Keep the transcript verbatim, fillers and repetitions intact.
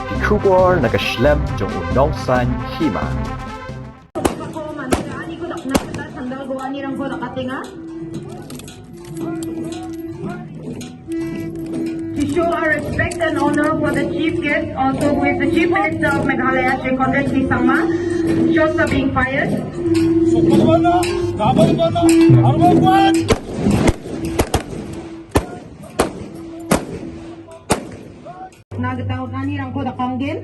Ki khubor na ka shlem jong u nongsan hima. To show our respect and honor for the chief guest, also who is the Chief Minister of Meghalaya, Shri Conrad K Sangma, shots are being fired. Na kita urani rangko da konggen.